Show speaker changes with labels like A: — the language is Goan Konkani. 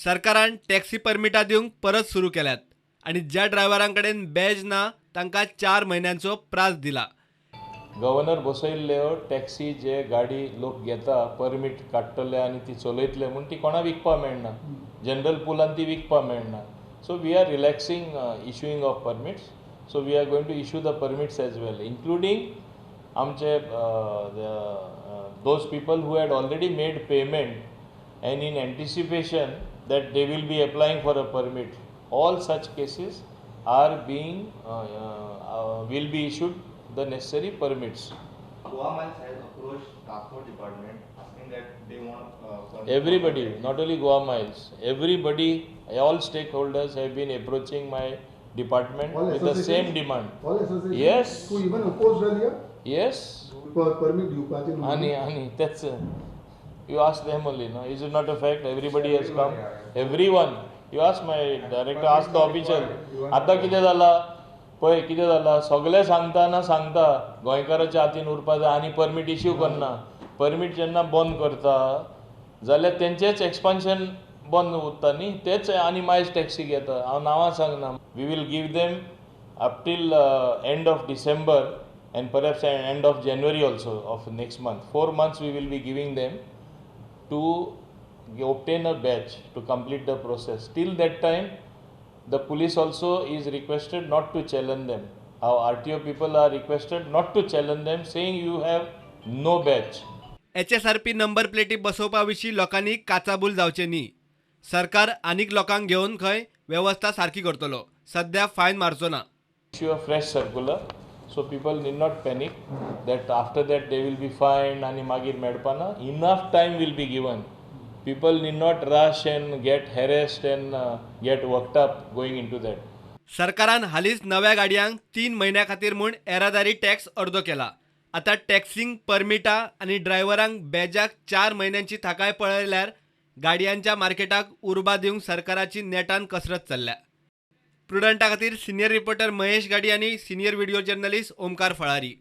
A: सरकारान टॅक्सी परमिटां दिवंक परत सुरू केल्यात आनी ज्या ड्रायव्हरां कडेन बॅज ना तांकां 4 म्हयन्यांचो प्रास दिला.
B: गव्हर्नर बसयल्ल्यो टॅक्सी जे गाडी लोक घेता परमीट काडटले आनी ती चलयतले म्हूण ती कोणा विकपाक मेळना, जनरल पुलान ती विकपाक मेळना. So we are relaxing issuing of permits. So we are going to issue the permits as well, including आमचे those people who had already made payment and in anticipation that they will be applying for a permit. All such cases are being will be issued the necessary permits.
C: Goa Miles has approached Transport Department asking that they want
B: Everybody, not only Goa Miles, everybody, all stakeholders have been approaching my department
D: All
B: with the same
D: associations?
B: demand.
D: All associations
B: Yes.
D: who even opposed earlier
B: Yes.
D: Permit दिवपाचे न्हू.
B: आनी आनी तेच you ask them only, no? Is it not a fact? Everybody has come. Everyone. You ask my director, ask the official. आतां कितें जाला पळय, कितें जाला, सगळे सांगता ना सांगता गोंयकाराच्या हातीन उरपा जाय आनी परमीट इश्यू करना. परमीट जेन्ना बंद करता जाल्यार तेंचेच एक्सपान्शन बंद उरता न्ही, तेच आनी मायल्स टॅक्सी घेता. हांव नांवां सांगना. We will give them up till end of December and perhaps end of January also of next month. 4 months we will be giving them to obtain a badge to complete the process. Till that time, the police also is requested not to challenge them. Our RTO people are requested not to challenge them, saying you have no badge.
A: HSRP number प्लेटी बसोवपा विशीं लोकांनी काचाबूल जावचें न्ही. सरकार आनीक लोकांक घेवन खंय वेवस्था सारकी करतलो, सध्या फायन मारचो ना.
B: Issue a fresh circular, so people need not panic that after that they will be fined आणि मागीर मेळपाना. Enough time will be given. People need not rush and get harassed and get worked up going into that.
A: सरकारान हालींच नव्या गाडयांक 3 म्हयन्यां खातीर म्हूण येरादारी टॅक्स अर्दो केला. आतां टॅक्सींक परमिटां आनी ड्रायव्हरांक बॅजाक 4 म्हयन्यांची थाकाय पळयल्यार गाडयांच्या मार्केटाक उर्बा दिवंक सरकाराची नेटान कसरत चल्ल्या. प्रुडंटा खातीर सिनियर रिपोर्टर महेश गाडी आनी सिनियर व्हिडिओ जर्नलिस्ट ओमकार फळारी.